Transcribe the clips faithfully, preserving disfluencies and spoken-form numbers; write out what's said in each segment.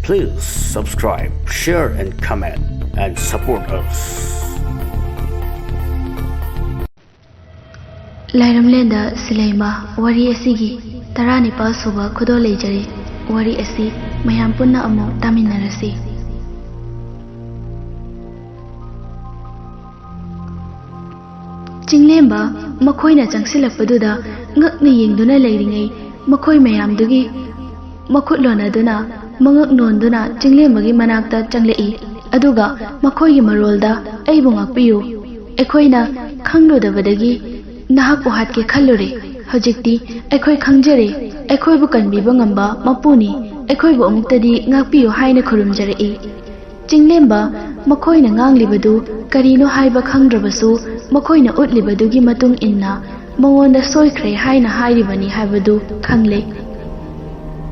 Please subscribe, share and comment and support us. ꯂꯥꯏꯔꯝꯂꯦꯟꯗ ꯁꯤꯂꯩꯃ ꯋꯥꯔꯤ ꯑꯁꯤꯒꯤ ꯇꯔꯥꯅꯤꯄꯥꯜ ꯁꯨꯕ ꯈꯨꯗꯣꯜ ꯂꯩꯖꯔꯤ꯫ ꯋꯥꯔꯤ ꯑꯁꯤ ꯃꯌꯥꯝ ꯄꯨꯟꯅ ꯑꯃꯨꯛ ꯇꯥꯃꯤꯟꯅꯔꯁꯤ꯫ ꯆꯤꯡꯂꯦꯝꯕ ꯃꯈꯣꯏꯅ ꯆꯪꯁꯤꯜꯂꯛꯄꯗꯨꯗ ꯉꯛꯅ ꯌꯦꯡꯗꯨꯅ ꯂꯩꯔꯤꯉꯩ, ꯃꯈꯣꯏ ꯃꯌꯥꯝꯗꯨꯒꯤ ꯃꯈꯨꯠ ꯂꯣꯟꯅꯗꯨꯅ, ꯃꯉꯛ ꯅꯣꯟꯗꯨꯅ ꯆꯤꯡꯂꯦꯝꯕꯒꯤ ꯃꯅꯥꯛꯇ ꯆꯪꯂꯛꯏ꯫ ꯑꯗꯨꯒ ꯃꯈꯣꯏꯒꯤ ꯃꯔꯣꯜꯗ, "ꯑꯩꯕꯨ ꯉꯥꯛꯄꯤꯌꯨ, ꯑꯩꯈꯣꯏꯅ ꯈꯪꯂꯨꯗꯕꯗꯒꯤ ꯅꯍꯥꯛꯄꯨ ꯍꯥꯠꯀꯦ ꯈꯜꯂꯨꯔꯦ꯫ ꯍꯧꯖꯤꯛꯇꯤ ꯑꯩꯈꯣꯏ ꯈꯪꯖꯔꯦ, ꯑꯩꯈꯣꯏꯕꯨ ꯀꯟꯕꯤꯕ ꯉꯝꯕ ꯃꯄꯨꯅꯤ, ꯑꯩꯈꯣꯏꯕꯨ ꯑꯃꯨꯛꯇꯗꯤ ꯉꯥꯛꯄꯤꯌꯨ" ꯍꯥꯏꯅ ꯈꯨꯔꯨꯝꯖꯔꯛꯏ꯫ ꯆꯤꯡꯂꯦꯝꯕ ꯃꯈꯣꯏꯅ ꯉꯥꯡꯂꯤꯕꯗꯨ ꯀꯔꯤꯅꯣ ꯍꯥꯏꯕ ꯈꯪꯗ꯭ꯔꯕꯁꯨ, ꯃꯈꯣꯏꯅ ꯎꯠꯂꯤꯕꯗꯨꯒꯤ ꯃꯇꯨꯡ ꯏꯟꯅ ꯃꯉꯣꯟꯗ ꯁꯣꯏꯈ꯭ꯔꯦ ꯍꯥꯏꯅ ꯍꯥꯏꯔꯤꯕꯅꯤ ꯍꯥꯏꯕꯗꯨ ꯈꯪꯂꯦ꯫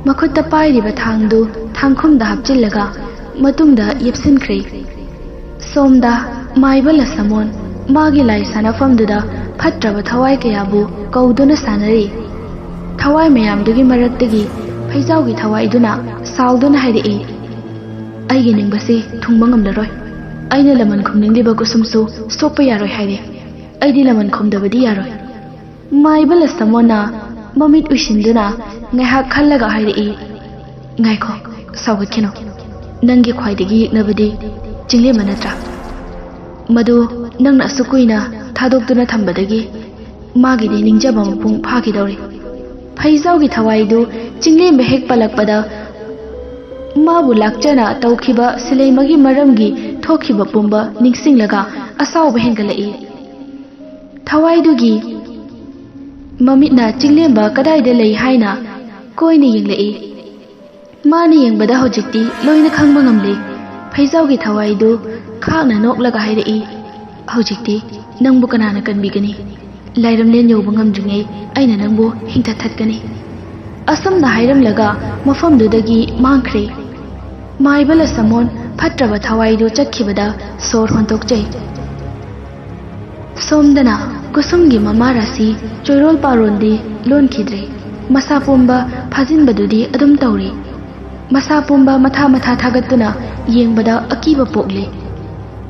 ꯃꯈꯨꯠꯇ ꯄꯥꯏꯔꯤꯕ ꯊꯥꯡꯗꯨ ꯊꯥꯡꯈꯨꯝꯗ ꯍꯥꯞꯆꯤꯜꯂꯒ ꯃꯇꯨꯡꯗ ꯌꯦꯞꯁꯤꯟꯈ꯭ꯔꯦ꯫ ꯁꯣꯝꯗ ꯃꯥꯏꯕ ꯂꯁꯃꯣꯟ ꯃꯥꯒꯤ ꯂꯥꯏ ꯁꯥꯟꯅꯐꯝꯗꯨꯗ ꯐꯠꯇ꯭ꯔꯕ ꯊꯋꯥꯏ ꯀꯌꯥꯕꯨ ꯀꯧꯗꯨꯅ ꯁꯥꯟꯅꯔꯤ꯫ ꯊꯋꯥꯏ ꯃꯌꯥꯝꯗꯨꯒꯤ ꯃꯔꯛꯇꯒꯤ ꯐꯩꯖꯥꯎꯒꯤ ꯊꯋꯥꯏꯗꯨꯅ ꯁꯥꯎꯗꯨꯅ ꯍꯥꯏꯔꯛꯏ, "ꯑꯩꯒꯤ ꯅꯤꯡꯕꯁꯤ ꯊꯨꯡꯕ ꯉꯝꯂꯔꯣꯏ꯫ ꯑꯩꯅ ꯂꯃꯟ ꯈꯨꯝꯅꯤꯡꯂꯤꯕ ꯀꯨꯁꯨꯝꯁꯨ ꯁꯣꯛꯄ ꯌꯥꯔꯣꯏ ꯍꯥꯏꯔꯦ꯫ ꯑꯩꯗꯤ ꯂꯃꯟ ꯈꯨꯝꯗꯕꯗꯤ ꯌꯥꯔꯣꯏ"꯫ ꯃꯥꯏꯕ ꯂꯁꯃꯣꯟꯅ ꯃꯃꯤꯠ ꯎꯏꯁꯤꯟꯗꯨꯅ ꯉꯥꯏꯍꯥꯛ ꯈꯜꯂꯒ ꯍꯥꯏꯔꯛꯏ, "ꯉꯥꯏꯈꯣ, ꯁꯥꯎꯒꯠꯈꯤꯅꯨ꯫ ꯅꯪꯒꯤ ꯈ꯭ꯋꯥꯏꯗꯒꯤ ꯌꯦꯛꯅꯕꯗꯤ ꯆꯤꯡꯂꯦꯝꯕ ꯅꯠꯇ꯭ꯔꯥ? ꯃꯗꯨ ꯅꯪꯅ ꯑꯁꯨꯛ ꯀꯨꯏꯅ ꯊꯥꯗꯣꯛꯇꯨꯅ ꯊꯝꯕꯗꯒꯤ ꯃꯥꯒꯤꯗꯤ ꯅꯤꯡꯖꯕ ꯃꯄꯨꯡ ꯐꯥꯈꯤꯗꯧꯔꯦ"꯫ ꯐꯩꯖꯥꯎꯒꯤ ꯊꯋꯥꯏꯗꯨ ꯆꯤꯡꯂꯦꯝꯕ ꯍꯦꯛ ꯄꯜꯂꯛꯄꯗ, ꯃꯥꯕꯨ ꯂꯥꯛꯆꯅ ꯇꯧꯈꯤꯕ ꯁꯤꯂꯩꯃꯒꯤ ꯃꯔꯝꯒꯤ ꯊꯣꯛꯈꯤꯕ ꯄꯨꯝꯕ ꯅꯤꯡꯁꯤꯡꯂꯒ ꯑꯁꯥꯎꯕ ꯍꯦꯟꯒꯠꯂꯛꯏ꯫ ꯊꯋꯥꯏꯗꯨꯒꯤ ꯃꯃꯤꯠꯅ ꯆꯤꯡꯂꯦꯝꯕ ꯀꯗꯥꯏꯗ ꯂꯩ ꯍꯥꯏꯅ ꯀꯣꯏꯅ ꯌꯦꯡꯂꯛꯏ꯫ ꯃꯥꯅ ꯌꯦꯡꯕꯗ ꯍꯧꯖꯤꯛꯇꯤ ꯂꯣꯏꯅ ꯈꯪꯕ ꯉꯝꯂꯦ꯫ ꯐꯩꯖꯥꯎꯒꯤ ꯊꯋꯥꯏꯗꯨ ꯈꯥꯛꯅ ꯅꯣꯛꯂꯒ ꯍꯥꯏꯔꯛꯏ, "ꯍꯧꯖꯤꯛꯇꯤ ꯅꯪꯕꯨ ꯀꯅꯥꯅ ꯀꯟꯕꯤꯒꯅꯤ? ꯂꯥꯏꯔꯝꯂꯦꯟ ꯌꯧꯕ ꯉꯝꯗ꯭ꯔꯤꯉꯩ ꯑꯩꯅ ꯅꯪꯕꯨ ꯍꯤꯡꯊ ꯊꯠꯀꯅꯤ"꯫ ꯑꯁꯨꯝꯅ ꯍꯥꯏꯔꯝꯂꯒ ꯃꯐꯝꯗꯨꯗꯒꯤ ꯃꯥꯡꯈ꯭ꯔꯦ꯫ ꯃꯥꯏꯕ ꯂꯁꯃꯣꯟ ꯐꯠꯇ꯭ꯔꯕ ꯊꯋꯥꯏꯗꯨ ꯆꯠꯈꯤꯕꯗ ꯁꯣꯔ ꯍꯣꯟꯗꯣꯛꯆꯩ꯫ ꯁꯣꯝꯗꯅ ꯀꯨꯁꯨꯝꯒꯤ ꯃꯃꯥ ꯔꯥꯁꯤ ꯆꯣꯏꯔꯣꯜ ꯄꯥꯔꯣꯜꯗꯤ ꯂꯣꯟꯈꯤꯗ꯭ꯔꯦ꯫ ꯃꯁꯥ ꯄꯣꯝꯕ ꯐꯥꯖꯤꯟꯕꯗꯨꯗꯤ ꯑꯗꯨꯝ ꯇꯧꯔꯤ꯫ ꯃꯁꯥ ꯄꯨꯝꯕ ꯃꯊꯥ ꯃꯊꯥ ꯊꯥꯒꯠꯇꯨꯅ ꯌꯦꯡꯕꯗ ꯑꯀꯤꯕ ꯄꯣꯛꯂꯦ꯫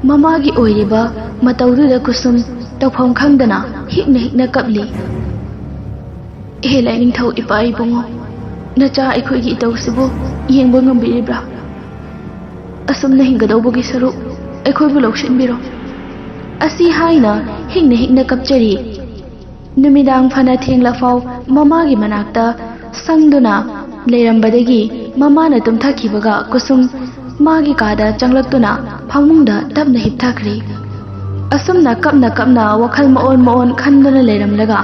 ꯃꯃꯥꯒꯤ ꯑꯣꯏꯔꯤꯕ ꯃꯇꯧꯗꯨꯗ ꯀꯨꯁꯨꯝ ꯇꯧꯐꯝ ꯈꯪꯗꯅ ꯍꯤꯛꯅ ꯍꯤꯛꯅ ꯀꯞꯂꯤ꯫ "ꯍꯦ ꯂꯥꯏꯅꯤꯡꯊꯧ ꯏꯄꯥ ꯏꯕꯨꯡꯉꯣ, ꯅꯆꯥ ꯑꯩꯈꯣꯏꯒꯤ ꯏꯇꯧꯁꯤꯕꯨ ꯌꯦꯡꯕ ꯉꯝꯕꯤꯔꯤꯕ꯭ꯔꯥ? ꯑꯁꯨꯝꯅ ꯍꯤꯡꯒꯗꯧꯕꯒꯤ ꯁꯔꯨꯛ ꯑꯩꯈꯣꯏꯕꯨ ꯂꯧꯁꯤꯟꯕꯤꯔꯣ" ꯑꯁꯤ ꯍꯥꯏꯅ ꯍꯤꯡꯅ ꯍꯤꯡꯅ ꯀꯞꯆꯔꯤ꯫ ꯅꯨꯃꯤꯗꯥꯡ ꯐꯅ ꯊꯦꯡꯂꯐꯥꯎ ꯃꯃꯥꯒꯤ ꯃꯅꯥꯛꯇ ꯁꯪꯗꯨꯅ ꯂꯩꯔꯝꯕꯗꯒꯤ ꯃꯃꯥꯅ ꯇꯨꯝꯊꯈꯤꯕꯒ ꯀꯨꯁꯨꯝ ꯃꯥꯒꯤ ꯀꯥꯗ ꯆꯪꯂꯛꯇꯨꯅ ꯐꯃꯨꯡꯗ ꯇꯞꯅ ꯍꯤꯞꯊꯈ꯭ꯔꯦ꯫ ꯑꯁꯨꯝꯅ ꯀꯞꯅ ꯀꯞꯅ ꯋꯥꯈꯜ ꯃꯑꯣꯟ ꯃꯑꯣꯟ ꯈꯟꯗꯨꯅ ꯂꯩꯔꯝꯂꯒ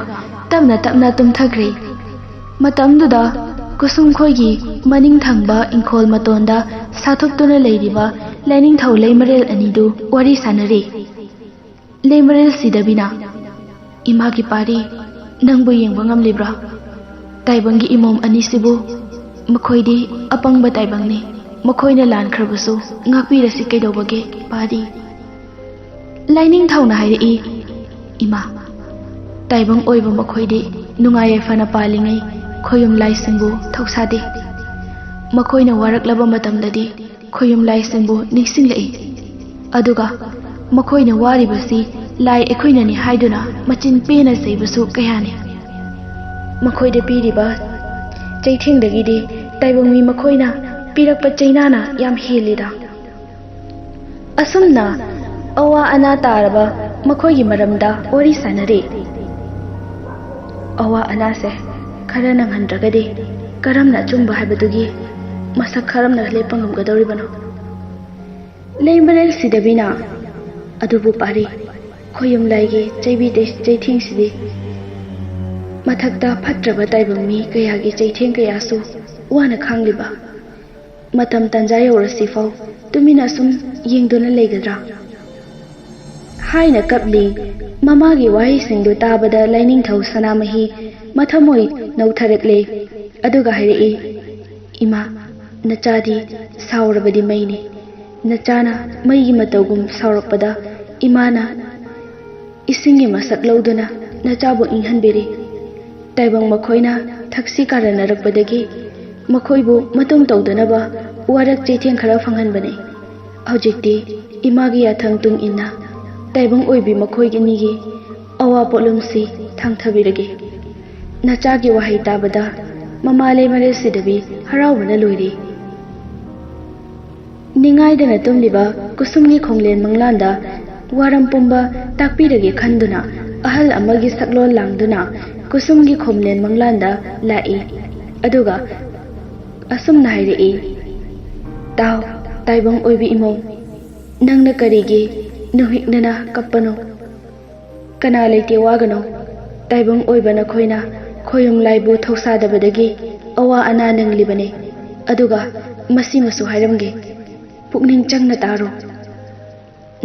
ꯇꯞꯅ ꯇꯞꯅ ꯇꯨꯝꯊꯈ꯭ꯔꯦ꯫ ꯃꯇꯝꯗꯨꯗ ꯀꯨꯁꯨꯝ ꯈꯣꯏꯒꯤ ꯃꯅꯤꯡ ꯊꯪꯕ ꯏꯪꯈꯣꯜ ꯃꯇꯣꯟꯗ ꯁꯥꯊꯨꯞꯇꯨꯅ ꯂꯩꯔꯤꯕ ꯂꯥꯏꯅꯤꯡꯊꯧ ꯂꯩꯃꯔꯦꯜ ꯑꯅꯤꯗꯨ ꯋꯥꯔꯤ ꯁꯥꯟꯅꯔꯤ꯫ ꯂꯩꯃꯔꯦꯜ ꯁꯤꯗꯕꯤꯅ, "ꯏꯃꯥꯒꯤ ꯄꯥꯔꯤ, ꯅꯪꯕꯨ ꯌꯦꯡꯕ ꯉꯝꯂꯤꯕ꯭ꯔꯥ? ꯇꯥꯏꯕꯪꯒꯤ ꯏꯃꯣꯝ ꯑꯅꯤꯁꯤꯕꯨ, ꯃꯈꯣꯏꯗꯤ ꯑꯄꯪꯕ ꯇꯥꯏꯕꯪꯅꯤ꯫ ꯃꯈꯣꯏꯅ ꯂꯥꯟꯈ꯭ꯔꯕꯁꯨ ꯉꯥꯛꯄꯤꯔꯁꯤ ꯀꯩꯗꯧꯕꯒꯦ, ꯄꯥꯔꯤ?" ꯂꯥꯏꯅꯤꯡꯊꯧꯅ ꯍꯥꯏꯔꯛꯏ, "ꯏꯃꯥ, ꯇꯥꯏꯕꯪ ꯑꯣꯏꯕ ꯃꯈꯣꯏꯗꯤ ꯅꯨꯡꯉꯥꯏ ꯌꯥꯏꯐꯅ ꯄꯥꯜꯂꯤꯉꯩ ꯈꯣꯌꯨꯝ ꯂꯥꯏꯁꯤꯡꯕꯨ ꯊꯧꯁꯥꯗꯦ꯫ ꯃꯈꯣꯏꯅ ꯋꯥꯔꯛꯂꯕ ꯃꯇꯝꯗꯗꯤ ꯈꯣꯌꯨꯝ ꯂꯥꯏꯁꯤꯡꯕꯨ ꯅꯤꯡꯁꯤꯡꯂꯛꯏ꯫ ꯑꯗꯨꯒ ꯃꯈꯣꯏꯅ ꯋꯥꯔꯤꯕꯁꯤ ꯂꯥꯏ ꯑꯩꯈꯣꯏꯅꯅꯤ ꯍꯥꯏꯗꯨꯅ ꯃꯆꯤꯟ ꯄꯦꯅ ꯆꯩꯕꯁꯨ ꯀꯌꯥꯅꯤ꯫ ꯃꯈꯣꯏꯗ ꯄꯤꯔꯤꯕ ꯆꯩꯊꯦꯡꯗꯒꯤꯗꯤ ꯇꯥꯏꯕꯪ ꯃꯤ ꯃꯈꯣꯏꯅ ꯄꯤꯔꯛꯄ ꯆꯩꯅꯥꯅ ꯌꯥꯝ ꯍꯦꯜꯂꯤꯗ"꯫ ꯑꯁꯨꯝꯅ ꯑꯋꯥ ꯑꯅꯥ ꯇꯥꯔꯕ ꯃꯈꯣꯏꯒꯤ ꯃꯔꯝꯗ ꯋꯥꯔꯤ ꯁꯥꯟꯅꯔꯤ꯫ "ꯑꯋꯥ ꯑꯅꯥꯁꯦ ꯈꯔ ꯅꯪꯍꯟꯗ꯭ꯔꯒꯗꯤ ꯀꯔꯝꯅ ꯑꯆꯨꯝꯕ ꯍꯥꯏꯕꯗꯨꯒꯤ ꯃꯁꯛ ꯀꯔꯝꯅ ꯂꯦꯞꯄ ꯉꯝꯒꯗꯧꯔꯤꯕꯅꯣ?" ꯂꯩꯃꯔꯦꯜ ꯁꯤꯗꯕꯤꯅ, "ꯑꯗꯨꯕꯨ ꯄꯥꯔꯤ, ꯈꯣꯌꯨꯝ ꯂꯥꯏꯒꯤ ꯆꯩꯕꯤ ꯆꯩꯊꯦꯡꯁꯤꯗꯤ ꯃꯊꯛꯇ ꯐꯠꯇ꯭ꯔꯕ ꯇꯥꯏꯕꯪ ꯃꯤ ꯀꯌꯥꯒꯤ ꯆꯩꯊꯦꯡ ꯀꯌꯥꯁꯨ ꯋꯥꯅ ꯈꯥꯡꯂꯤꯕ꯫ ꯃꯇꯝ ꯇꯥꯟꯖꯥ ꯌꯧꯔꯁꯤꯐꯥꯎ ꯇꯨꯃꯤꯟꯅ ꯁꯨꯝ ꯌꯦꯡꯗꯨꯅ ꯂꯩꯒꯗ꯭ꯔꯥ?" ꯍꯥꯏꯅ ꯀꯞꯂꯤ꯫ ꯃꯃꯥꯒꯤ ꯋꯥꯍꯩꯁꯤꯡꯗꯨ ꯇꯥꯕꯗ ꯂꯥꯏꯅꯤꯡꯊꯧ ꯁꯅꯥꯃꯍꯤ ꯃꯊꯃꯣꯏ ꯅꯧꯊꯔꯛꯂꯦ꯫ ꯑꯗꯨꯒ ꯍꯥꯏꯔꯛꯏ, "ꯏꯃꯥ, ꯅꯆꯥꯗꯤ ꯁꯥꯎꯔꯕꯗꯤ ꯃꯩꯅꯤ꯫ ꯅꯆꯥꯅ ꯃꯩꯒꯤ ꯃꯇꯧꯒꯨꯝ ꯁꯥꯎꯔꯛꯄꯗ ꯏꯃꯥꯅ ꯏꯁꯤꯡꯒꯤ ꯃꯁꯛ ꯂꯧꯗꯨꯅ ꯅꯆꯥꯕꯨ ꯏꯪꯍꯟꯕꯤꯔꯤ꯫ ꯇꯥꯏꯕꯪ ꯃꯈꯣꯏꯅ ꯊꯛꯁꯤ ꯀꯥꯔꯟꯅꯔꯛꯄꯗꯒꯤ ꯃꯈꯣꯏꯕꯨ ꯃꯇꯨꯡ ꯇꯧꯗꯅꯕ ꯋꯥꯔꯛ ꯆꯩꯊꯦꯡ ꯈꯔ ꯐꯪꯍꯟꯕꯅꯤ꯫ ꯍꯧꯖꯤꯛꯇꯤ ꯏꯃꯥꯒꯤ ꯌꯥꯊꯪ ꯇꯨꯡ ꯏꯟꯅ ꯇꯥꯏꯕꯪ ꯑꯣꯏꯕꯤ ꯃꯈꯣꯏ ꯑꯅꯤꯒꯤ ꯑꯋꯥ ꯄꯣꯠꯂꯨꯝꯁꯤ ꯊꯥꯡꯊꯕꯤꯔꯒꯦ꯫ ꯅꯆꯥꯒꯤ ꯋꯥꯍꯩ ꯇꯥꯕꯗ ꯃꯃꯥ ꯂꯩꯃꯔꯦꯜ ꯁꯤꯗꯕꯤ ꯍꯔꯥꯎꯕꯅ ꯂꯣꯏꯔꯦ꯫ ꯅꯤꯡꯉꯥꯏꯗꯅ ꯇꯨꯝꯂꯤꯕ ꯀꯨꯁꯨꯝꯒꯤ ꯈꯣꯡꯂꯦꯟ ꯃꯪꯂꯥꯟꯗ ꯋꯥꯔꯝ ꯄꯨꯝꯕ ꯇꯥꯛꯄꯤꯔꯒꯦ ꯈꯟꯗꯨꯅ ꯑꯍꯜ ꯑꯃꯒꯤ ꯁꯛꯂꯣꯟ ꯂꯥꯡꯗꯨꯅ ꯀꯨꯁꯨꯝꯒꯤ ꯈꯣꯡꯂꯦꯟ ꯃꯪꯂꯥꯟꯗ ꯂꯥꯛꯏ꯫ ꯑꯗꯨꯒ ꯑꯁꯨꯝꯅ ꯍꯥꯏꯔꯛꯏ, "ꯇꯥꯎ, ꯇꯥꯏꯕꯪ ꯑꯣꯏꯕꯤ ꯏꯃꯧ, ꯅꯪꯅ ꯀꯔꯤꯒꯤ ꯅꯨꯍꯤꯛꯅꯅ ꯀꯞꯄꯅꯣ? ꯀꯅꯥ ꯂꯩꯇꯦ ꯋꯥꯒꯅꯣ꯫ ꯇꯥꯏꯕꯪ ꯑꯣꯏꯕ ꯅꯈꯣꯏꯅ ꯈꯣꯌꯨꯝ ꯂꯥꯏꯕꯨ ꯊꯧꯁꯥꯗꯕꯗꯒꯤ ꯑꯋꯥ ꯑꯅꯥ ꯅꯪꯂꯤꯕꯅꯤ꯫ ꯑꯗꯨꯒ ꯃꯁꯤꯃꯁꯨ ꯍꯥꯏꯔꯝꯒꯦ, ꯄꯨꯛꯅꯤꯡ ꯆꯪꯅ ꯇꯥꯔꯣ꯫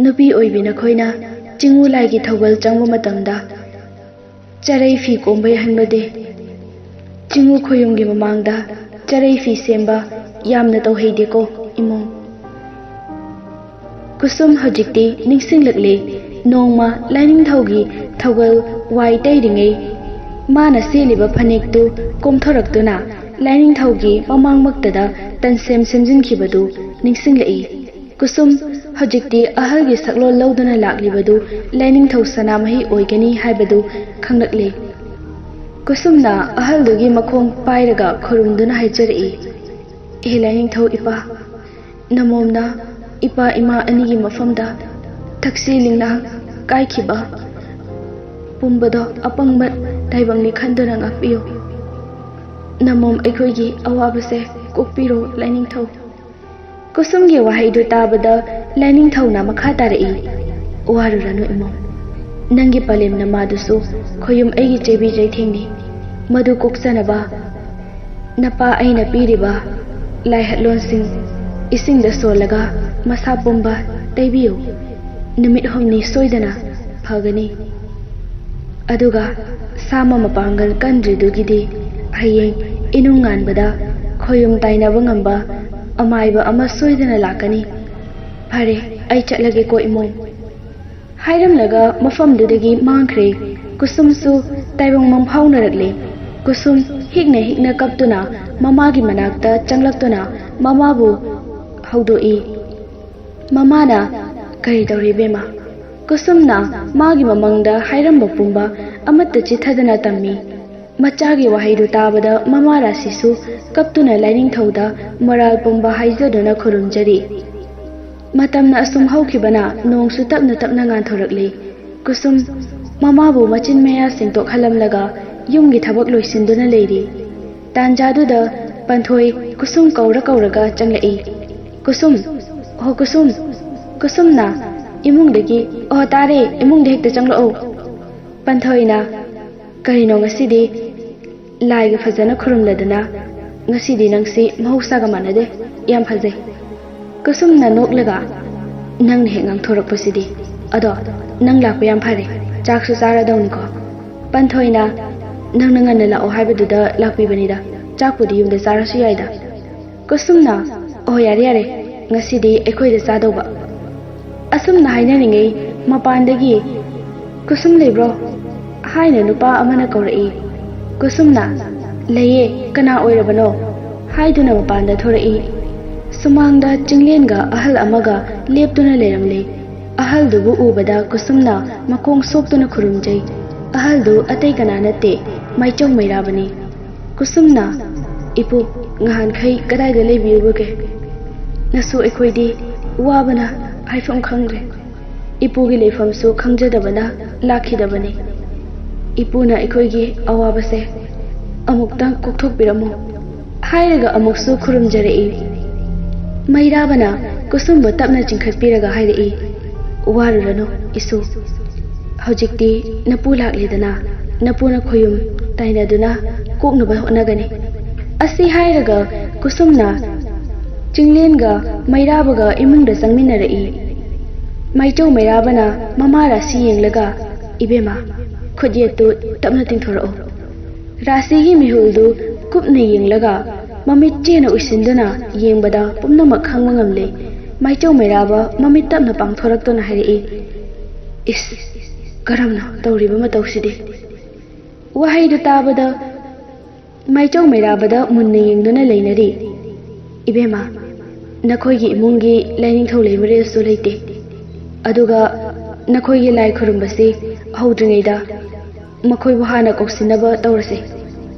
ꯅꯨꯄꯤ ꯑꯣꯏꯕꯤ ꯅꯈꯣꯏꯅ ꯆꯤꯡꯉꯨ ꯂꯥꯏꯒꯤ ꯊꯧꯒꯜ ꯆꯪꯕ ꯃꯇꯝꯗ ꯆꯔꯩ ꯐꯤ ꯀꯣꯝꯕ ꯌꯥꯍꯟꯕꯗꯤ꯫ ꯆꯤꯡꯉꯨ ꯈꯣꯌꯨꯝꯒꯤ ꯃꯃꯥꯡꯗ ꯆꯔꯩ ꯐꯤ ꯁꯦꯝꯕ ꯌꯥꯝꯅ ꯇꯧꯍꯩꯗꯦꯀꯣ ꯏꯃꯧ꯫" ꯀꯨꯁꯨꯝ ꯍꯧꯖꯤꯛꯇꯤ ꯅꯤꯡꯁꯤꯡꯂꯛꯂꯦ꯫ ꯅꯣꯡꯃ ꯂꯥꯏꯅꯤꯡꯊꯧꯒꯤ ꯊꯧꯒꯜ ꯋꯥꯏ ꯇꯩꯔꯤꯉꯩ ꯃꯥꯅ ꯁꯦꯠꯂꯤꯕ ꯐꯅꯦꯛꯇꯨ ꯀꯣꯝꯊꯣꯔꯛꯇꯨꯅ ꯂꯥꯏꯅꯤꯡꯊꯧꯒꯤ ꯃꯃꯥꯡꯃꯛꯇꯗ ꯇꯟꯁꯦꯝ ꯁꯦꯝꯖꯤꯟꯈꯤꯕꯗꯨ ꯅꯤꯡꯁꯤꯡꯂꯛꯏ꯫ ꯀꯨꯁꯨꯝ ꯍꯧꯖꯤꯛꯇꯤ ꯑꯍꯜꯒꯤ ꯁꯛꯂꯣꯟ ꯂꯧꯗꯨꯅ ꯂꯥꯛꯂꯤꯕꯗꯨ ꯂꯥꯏꯅꯤꯡꯊꯧ ꯁꯅꯥꯃꯍꯤ ꯑꯣꯏꯒꯅꯤ ꯍꯥꯏꯕꯗꯨ ꯈꯪꯂꯛꯂꯦ꯫ ꯀꯨꯁꯨꯝꯅ ꯑꯍꯜꯗꯨꯒꯤ ꯃꯈꯣꯡ ꯄꯥꯏꯔꯒ ꯈꯨꯔꯨꯝꯗꯨꯅ ꯍꯥꯏꯖꯔꯛꯏ, "ꯏꯍꯦ ꯂꯥꯏꯅꯤꯡꯊꯧ ꯏꯄꯥ, ꯅꯃꯣꯝꯅ ꯏꯄꯥ ꯏꯃꯥ ꯑꯅꯤꯒꯤ ꯃꯐꯝꯗ ꯊꯛꯁꯤ ꯂꯤꯡꯅꯥꯡ ꯀꯥꯏꯈꯤꯕ ꯄꯨꯝꯕꯗꯣ ꯑꯄꯪꯕ ꯇꯥꯏꯕꯪꯅꯤ ꯈꯟꯗꯨꯅ ꯉꯥꯛꯄꯤꯌꯨ꯫ ꯅꯃꯣꯝ ꯑꯩꯈꯣꯏꯒꯤ ꯑꯋꯥꯕꯁꯦ ꯀꯣꯛꯄꯤꯔꯣ ꯂꯥꯏꯅꯤꯡꯊꯧ꯫" ꯀꯨꯁꯨꯝꯒꯤ ꯋꯥꯍꯩꯗꯨ ꯇꯥꯕꯗ ꯂꯥꯏꯅꯤꯡꯊꯧꯅ ꯃꯈꯥ ꯇꯥꯔꯛꯏ, "ꯋꯥꯔꯨꯔꯅꯨ ꯏꯃꯧ, ꯅꯪꯒꯤ ꯄꯂꯦꯝ ꯅꯃꯥꯗꯨꯁꯨ ꯈꯣꯌꯨꯝ ꯑꯩꯒꯤ ꯆꯩꯕꯤ ꯆꯩꯊꯦꯡꯅꯤ꯫ ꯃꯗꯨ ꯀꯣꯛꯆꯅꯕ ꯅꯄꯥ ꯑꯩꯅ ꯄꯤꯔꯤꯕ ꯂꯥꯏꯍꯠꯂꯣꯟꯁꯤꯡ ꯏꯁꯤꯡꯗ ꯁꯣꯜꯂꯒ ꯃꯁꯥ ꯄꯨꯝꯕ ꯇꯩꯕꯤꯌꯨ꯫ ꯅꯨꯃꯤꯠ ꯍꯨꯝꯅꯤ ꯁꯣꯏꯗꯅ ꯐꯒꯅꯤ꯫ ꯑꯗꯨꯒ ꯁꯥꯃ ꯃꯄꯥꯡꯒꯜ ꯀꯟꯗ꯭ꯔꯤꯗꯨꯒꯤꯗꯤ ꯍꯌꯦꯡ ꯏꯅꯨꯡ ꯉꯥꯟꯕꯗ ꯈꯣꯌꯨꯝ ꯇꯥꯏꯅꯕ ꯉꯝꯕ ꯑꯃꯥꯏꯕ ꯑꯃ ꯁꯣꯏꯗꯅ ꯂꯥꯛꯀꯅꯤ꯫ ꯐꯔꯦ, ꯑꯩ ꯆꯠꯂꯒꯦꯀꯣ ꯏꯃꯧ꯫" ꯍꯥꯏꯔꯝꯂꯒ ꯃꯐꯝꯗꯨꯗꯒꯤ ꯃꯥꯡꯈ꯭ꯔꯦ꯫ ꯀꯨꯁꯨꯝꯁꯨ ꯇꯥꯏꯕꯪ ꯃꯪꯐꯥꯎꯅꯔꯛꯂꯦ꯫ ꯀꯨꯁꯨꯝ ꯍꯤꯛꯅ ꯍꯤꯛꯅ ꯀꯞꯇꯨꯅ ꯃꯃꯥꯒꯤ ꯃꯅꯥꯛꯇ ꯆꯪꯂꯛꯇꯨꯅ ꯃꯃꯥꯕꯨ ꯍꯧꯗꯣꯛꯏ꯫ ꯃꯃꯥꯅ, "ꯀꯔꯤ ꯇꯧꯔꯤ ꯏꯕꯦꯝꯃ?" ꯀꯨꯁꯨꯝꯅ ꯃꯥꯒꯤ ꯃꯃꯪꯗ ꯍꯥꯏꯔꯝꯕ ꯄꯨꯝꯕ ꯑꯃꯠꯇ ꯆꯤꯠꯊꯗꯅ ꯇꯝꯃꯤ꯫ ꯃꯆꯥꯒꯤ ꯋꯥꯍꯩꯗꯨ ꯇꯥꯕꯗ ꯃꯃꯥ ꯔꯥꯁꯤꯁꯨ ꯀꯞꯇꯨꯅ ꯂꯥꯏꯅꯤꯡꯊꯧꯗ ꯃꯔꯥꯜ ꯄꯨꯝꯕ ꯍꯥꯏꯖꯗꯨꯅ ꯈꯨꯔꯨꯝꯖꯔꯤ꯫ ꯃꯇꯝꯅ ꯑꯁꯨꯝ ꯍꯧꯈꯤꯕꯅ ꯅꯣꯡꯁꯨ ꯇꯞꯅ ꯇꯞꯅ ꯉꯥꯟꯊꯣꯔꯛꯂꯤ꯫ ꯀꯨꯁꯨꯝ ꯃꯃꯥꯕꯨ ꯃꯆꯤꯟ ꯃꯌꯥ ꯁꯦꯡꯗꯣꯛꯍꯜꯂꯝꯂꯒ ꯌꯨꯝꯒꯤ ꯊꯕꯛ ꯂꯣꯏꯁꯤꯟꯗꯨꯅ ꯂꯩꯔꯤ꯫ ꯇꯥꯟꯖꯥꯗꯨꯗ ꯄꯟꯊꯣꯏ ꯀꯨꯁꯨꯝ ꯀꯧꯔ ꯀꯧꯔꯒ ꯆꯪꯂꯛꯏ꯫ "ꯀꯨꯁꯨꯝ, ꯑꯣ ꯀꯨꯁꯨꯝ!" ꯀꯨꯁꯨꯝꯅ ꯏꯃꯨꯡꯗꯒꯤ, "ꯑꯣ ꯇꯥꯔꯦ, ꯏꯃꯨꯡꯗ ꯍꯦꯛꯇ ꯆꯪꯂꯛꯑꯣ!" ꯄꯟꯊꯣꯏꯅ, "ꯀꯔꯤꯅꯣ ꯉꯁꯤꯗꯤ ꯂꯥꯏꯒ ꯐꯖꯅ ꯈꯨꯔꯨꯝꯂꯗꯅ? ꯉꯁꯤꯗꯤ ꯅꯪꯁꯤ ꯃꯍꯧꯁꯥꯒ ꯃꯥꯟꯅꯗꯦ, ꯌꯥꯝ ꯐꯖꯩ꯫" ꯀꯨꯁꯨꯝꯅ ꯅꯣꯛꯂꯒ, "ꯅꯪꯅ ꯍꯦꯛ ꯉꯥꯡꯊꯣꯔꯛꯄꯁꯤꯗꯤ꯫ ꯑꯗꯣ ꯅꯪ ꯂꯥꯛꯄ ꯌꯥꯝ ꯐꯔꯦ, ꯆꯥꯛꯁꯨ ꯆꯥꯔꯗꯧꯅꯤꯀꯣ?" ꯄꯟꯊꯣꯏꯅ, "ꯅꯪꯅ ꯉꯟꯅ ꯂꯥꯛꯑꯣ ꯍꯥꯏꯕꯗꯨꯗ ꯂꯥꯛꯄꯤꯕꯅꯤꯗ, ꯆꯥꯛꯄꯨꯗꯤ ꯌꯨꯝꯗ ꯆꯥꯔꯁꯨ ꯌꯥꯏꯗ꯫" ꯀꯨꯁꯨꯝꯅ, "ꯑꯣ ꯌꯥꯔꯦ ꯌꯥꯔꯦ, ꯉꯁꯤꯗꯤ ꯑꯩꯈꯣꯏꯗ ꯆꯥꯗꯧꯕ꯫" ꯑꯁꯨꯝꯅ ꯍꯥꯏꯅꯔꯤꯉꯩ ꯃꯄꯥꯟꯗꯒꯤ, "ꯀꯨꯁꯨꯝ ꯂꯩꯕ꯭ꯔꯣ?" ꯍꯥꯏꯅ ꯅꯨꯄꯥ ꯑꯃꯅ ꯀꯧꯔꯛꯏ꯫ ꯀꯨꯁꯨꯝꯅ, "ꯂꯩꯌꯦ, ꯀꯅꯥ ꯑꯣꯏꯔꯕꯅꯣ?" ꯍꯥꯏꯗꯨꯅ ꯃꯄꯥꯟꯗ ꯊꯣꯔꯛꯏ꯫ ꯁꯨꯃꯥꯡꯗ ꯆꯤꯡꯂꯦꯟꯒ ꯑꯍꯜ ꯑꯃꯒ ꯂꯦꯞꯇꯨꯅ ꯂꯩꯔꯝꯂꯦ꯫ ꯑꯍꯜꯗꯨꯕꯨ ꯎꯕꯗ ꯀꯨꯁꯨꯝꯅ ꯃꯈꯣꯡ ꯁꯣꯛꯇꯨꯅ ꯈꯨꯔꯨꯝꯖꯩ꯫ ꯑꯍꯜꯗꯨ ꯑꯇꯩ ꯀꯅꯥ ꯅꯠꯇꯦ, ꯃꯥꯏꯆꯧ ꯃꯩꯔꯥꯕꯅꯤ꯫ ꯀꯨꯁꯨꯝꯅ, "ꯏꯄꯨ, ꯉꯍꯥꯟꯈꯩ ꯀꯗꯥꯏꯗ ꯂꯩꯕꯤꯔꯨꯕꯒꯦ? ꯅꯁꯨ ꯑꯩꯈꯣꯏꯗꯤ ꯋꯥꯕꯅ ꯍꯥꯏꯐꯝ ꯈꯪꯗ꯭ꯔꯦ꯫ ꯏꯄꯨꯒꯤ ꯂꯩꯐꯝꯁꯨ ꯈꯪꯖꯗꯕꯅ ꯂꯥꯛꯈꯤꯗꯕꯅꯤ꯫ ꯏꯄꯨꯅ ꯑꯩꯈꯣꯏꯒꯤ ꯑꯋꯥꯕꯁꯦ ꯑꯃꯨꯛꯇꯪ ꯀꯣꯛꯊꯣꯛꯄꯤꯔꯝꯃꯨ꯫" ꯍꯥꯏꯔꯒ ꯑꯃꯨꯛꯁꯨ ꯈꯨꯔꯨꯝꯖꯔꯛꯏ꯫ ꯃꯩꯔꯥꯕꯅ ꯀꯨꯁꯨꯝꯕꯨ ꯇꯞꯅ ꯆꯤꯡꯈꯠꯄꯤꯔꯒ ꯍꯥꯏꯔꯛꯏ, "ꯋꯥꯔꯨꯔꯅꯨ ꯏꯁꯨ, ꯍꯧꯖꯤꯛꯇꯤ ꯅꯄꯨ ꯂꯥꯛꯂꯦꯗꯅ, ꯅꯄꯨꯅ ꯈꯣꯌꯨꯝ ꯇꯥꯏꯅꯗꯨꯅ ꯀꯣꯛꯅꯕ ꯍꯣꯠꯅꯒꯅꯤ꯫" ꯑꯁꯤ ꯍꯥꯏꯔꯒ ꯀꯨꯁꯨꯝꯅ ꯆꯤꯡꯂꯦꯟꯒ ꯃꯩꯔꯥꯕꯒ ꯏꯃꯨꯡꯗ ꯆꯪꯃꯤꯟꯅꯔꯛꯏ꯫ ꯃꯥꯏꯆꯧ ꯃꯩꯔꯥꯕꯅ ꯃꯃꯥ ꯔꯥꯁꯤ ꯌꯦꯡꯂꯒ, "ꯏꯕꯦꯝꯃ, ꯈꯨꯠꯌꯦꯠꯇꯨ ꯇꯞꯅ ꯇꯤꯡꯊꯣꯔꯛꯎ꯫" ꯔꯥꯁꯤꯒꯤ ꯃꯤꯍꯨꯜꯗꯨ ꯀꯨꯞꯅ ꯌꯦꯡꯂꯒ ꯃꯃꯤꯠ ꯆꯦꯅ ꯎꯏꯁꯤꯟꯗꯨꯅ ꯌꯦꯡꯕꯗ ꯄꯨꯝꯅꯃꯛ ꯈꯪꯕ ꯉꯝꯂꯦ꯫ ꯃꯥꯏꯆꯧ ꯃꯩꯔꯥꯕ ꯃꯃꯤꯠ ꯇꯞꯅ ꯄꯥꯡꯊꯣꯔꯛꯇꯨꯅ ꯍꯥꯏꯔꯛꯏ, "ꯏꯁ, ꯀꯔꯝꯅ ꯇꯧꯔꯤꯕ ꯃꯇꯧꯁꯤꯗꯤ?" ꯋꯥꯍꯩꯗꯨ ꯇꯥꯕꯗ ꯃꯥꯏꯆꯧ ꯃꯩꯔꯥꯕꯗ ꯃꯨꯟꯅ ꯌꯦꯡꯗꯨꯅ ꯂꯩꯅꯔꯤ꯫ "ꯏꯕꯦꯝꯃ, ꯅꯈꯣꯏꯒꯤ ꯏꯃꯨꯡꯒꯤ ꯂꯥꯏꯅꯤꯡꯊꯧ ꯂꯩꯃꯔꯦꯜꯁꯨ ꯂꯩꯇꯦ, ꯑꯗꯨꯒ ꯅꯈꯣꯏꯒꯤ ꯂꯥꯏ ꯈꯨꯔꯨꯝꯕꯁꯤ ꯍꯧꯗ꯭ꯔꯤꯉꯩꯗ ꯃꯈꯣꯏꯕꯨ ꯍꯥꯟꯅ ꯀꯧꯁꯤꯟꯅꯕ ꯇꯧꯔꯁꯤ꯫